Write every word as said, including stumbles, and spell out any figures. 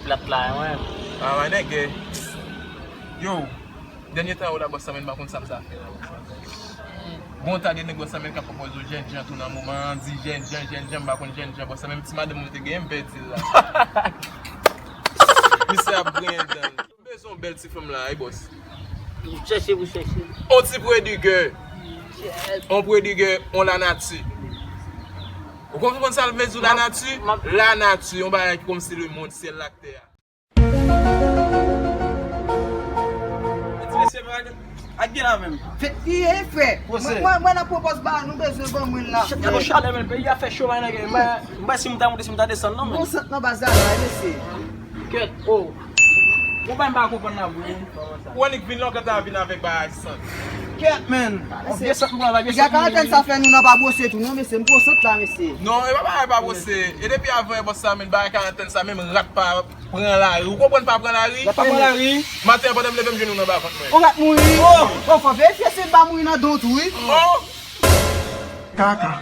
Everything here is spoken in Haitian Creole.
Lat la, wi. Ah, my nèg. Yo, dènye tan yo la, bòs sa menm, m pa konn sa m sa fè la. Gon ta de nèg bòs sa menm k ap pwopoze w jènjan tou nan moman an, di jènjan, jènjan, m pa konn jènjan, bòs sa menm ti madanm mwen te genyen, m pèdi l la. Misye ap griyen dan l. M bezwen yon bèl ti fanm la, wi, bòs. Chèche pou chèche. On ti predigè. On predigè, on lanati. Ou konprann sa l vle di w lanati? Lanati, yon bagay ki kòmsi lemonn, syèl la ak tè a. Ti mesye, men ak gen la menm. Fèt ki ye, frè. Mwen, mwen, mwen nan pwopòz ba nou bezwen ban mwen la. Chèt gado chalè, men peyi a fè cho, men nèg, mwen, mwen si m ta monte, si m ta desann, non, men. Bon sant nan baz la, la, mesye. Kèt, o. Bon, bay m pa konprann la, vre. Ou annik vin la, ou gentan vin avèk bagay sant. Kèt, men. On vye sant, mwen, la, vye Piga sant. Karantèn sa fè nou nan pa bwose tou, non, mesye. M pwosant la, mesye. Non, e pa bagay pa bwose. E depi avan e bòs sa menm, bagay karantèn sa menm, rat pa pran lari. Ou konprann pa pran lari? Rat pa pran lari. Maten an, pandan m leve, m jwenn ou nan bavant mwen. Ou rat mouri. Oh, fò verifye si l pa mouri nan don tou, wi. Oh! Kaka.